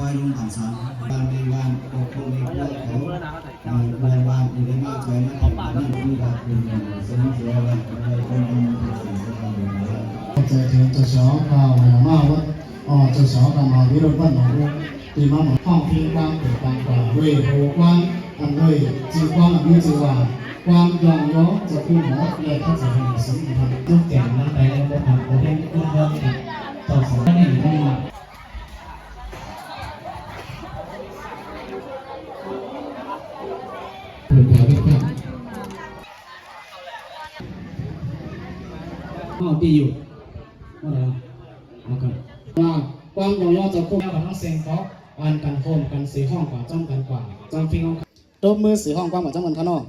ວາຍລຸງບັນສັງ ບ້ານແມ່ງວານ ຄອບຄົວແມ່ຄົວເຂົາ ເອີ ເພື່ອນບ້ານທີ່ໄດ້ມາຊ່ວຍມາເຖິງນັ້ນ ຄືວ່າເປັນເຊິ່ງເສຍວ່າເປັນຄົນທີ່ມີຊື່ສຽງເສຍງ. ຂອບໃຈເຖິງເຈົ້າສາວ ເຈົ້າສາວກຳມາວິໂຣດ ບ້ານໜອງອຸ ທີ່ມາມອບຮ້ອງເພງກວາງເກີດການກວ່າ ເວີຍໂຮກວາງ ອັນເວີຍຈື່ກວາງ ອັນມີຊື່ວ່າ ກວາງຍ້ອງຍໍເຈົ້າຄູໝໍ ແລະ ພະເຈົ້າແຫ່ງປະສົງ ທີ່ທ່ານຕົກແຕ່ງນຳໄປແລ້ວ ບໍ່ທັນບໍ່ເຫັນຄຸນເຮືອນ ເຈົ້າສາວນີ້ນຳມາ ເພິ່ນວ່າເພິ່ນ ເຮົາຕີຢູ່ ວ່າ ວ່າ ກວາງຍ້ອງຍໍເຈົ້າຄູແມ່ວ່າທັງເສັງເກາະ ອັນກັນໂຮມກັນຊິຮ້ອງກວ່າຈ້ອມກັນກວ່າ ຈ້ອມເພງ ຕົບມືຊິຮ້ອງກວາງກວ່າຈ້ອມກັນຂະນ້ອງ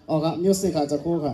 ອອກ music ເຈົ້າຄູ ຂະ